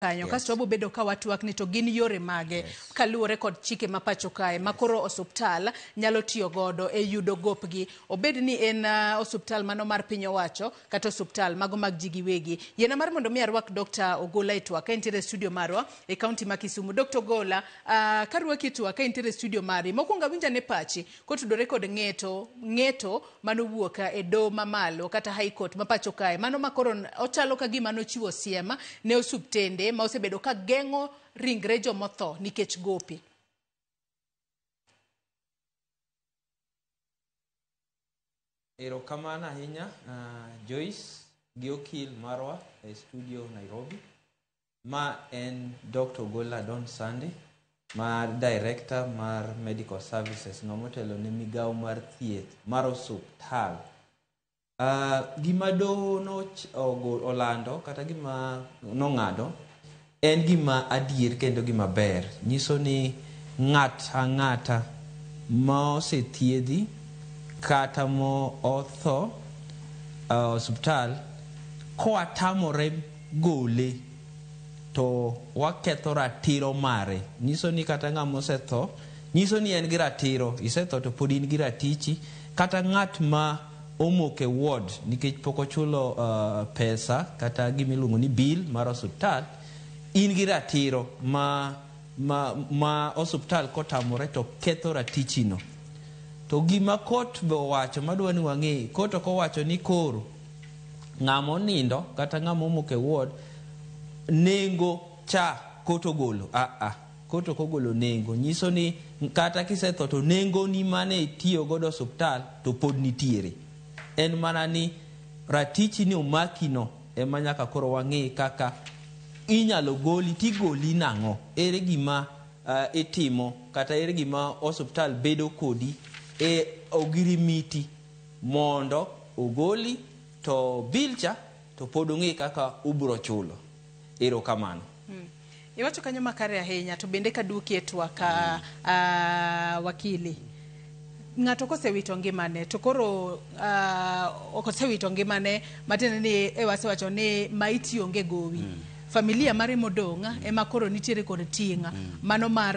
Kanyo kasto wabo bedo ka watwak ni to gin yore mage kaluwore kod chike ma pacho kae ma koro osuptal nyalo tiyo godo e yudo gopgi, obed ni en osuptal mano mar piny owacho kata osuptal mago mag ji giwegi. Yiena mar mondo mi arwak Dr. Ogola e twak ka entiere e studio marwa e kaunti ma Kisumu. Dr. Ogola, karwaki e twak ka entiere e studio mari, mokwongo awinj ane pachi kotudore kod ng'eto ng'eto manowuok e doho mamalo kata High Court ma pacho kae, mano ma koro ochalo ka gima nochiwo siem ne osuptende ma osebedo ka geng'o ringre jomotho nikech gope. Erokamano ahinya Joyce gi okil marwa e studio Nairobi. Ma en Dr. Ogolla Don Sunday ma Director mar Medical Services ng'ama otelo ne migawo mar thieth mar osuptal. Gima doho olando kata gima nong'ado en gima adier kendo gima ber. Nyiso ni ng'at ang'ata ma osethiedhi kata motho osuptal koatamore gole to waketho ratiro mare. Nyiso ni kata ng'ama osetho, nyiso ni en gi ratiro. Isetho to pod in gi ratichi. Kata ng'at ma omoko e ward nikech pok ochulo pesa kata gima iluongo ni bill mar osuptal, in gi ratiro ma, ma, ma osuptal kotamore to ketho ratichino. To gima court be owacho madwa ni wang'e, court ok owacho ni koro ng'ama onindo kata ng'ama omoko e ward nengo cha court ogolo. Aa, court ok ogolo nengo. Nyiso ni kata kisetho to nengoni mane itiyo godo osuptal to pod nitiere. En mana ni ratichi ni omaki no ema nyaka koro wang'i kaka inyalo goli tigoli nang'o. Ere gima itimo kata ere gima osuptal bedo kodi e ogirimiti mondo ogoli to bill cha to pod ong'e kaka ubro chulo. Erokamano. Iwacho kanyo makare ahinya to bende kaduoki e twak wakili. Ng'ato kosewito ngimane to koro osewito ngimane matiende ni e wasewacho ni maiti onge gowi. Familia mare modong' ema koro nitiere kod ting' mano mar.